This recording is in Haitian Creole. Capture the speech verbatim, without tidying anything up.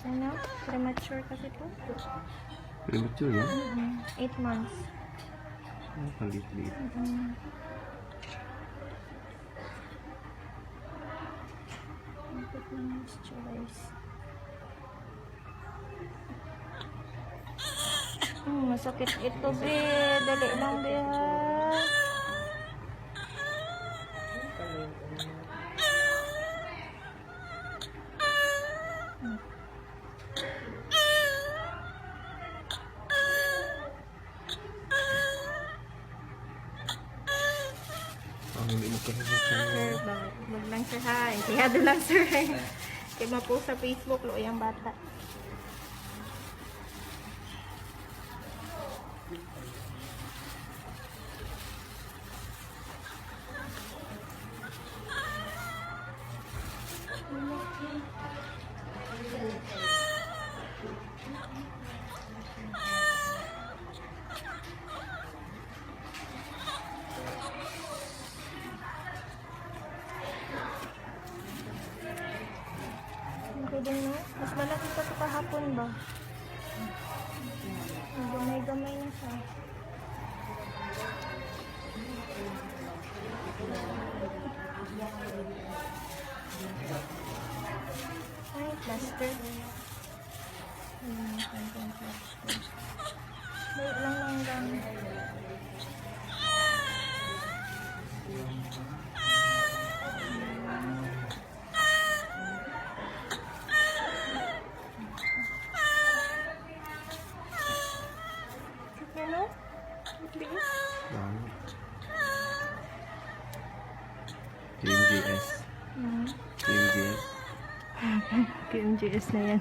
Ano? Premature kasi to? Premature yan? Mm-mm. Eight months. Nakalit-lit. Mm-mm. Dapat na-moisturize. Hmm, masakit ito, be. Dali lang, be, ha. Ang hindi magkakasakan. Sir, bakit? Wag lang, sir, ha. Entehado lang, sir. Kay mapost sa Facebook, lo, yang bata. Okay din, no? Mas malaki pa sa kahapon ba? Gamay-gamay na siya. Ay, plaster. Hmm, plaster. Wait lang, lang, lang. Hello? Please? Yan. K M G S. Hmm. K M G S. K M G S na yan.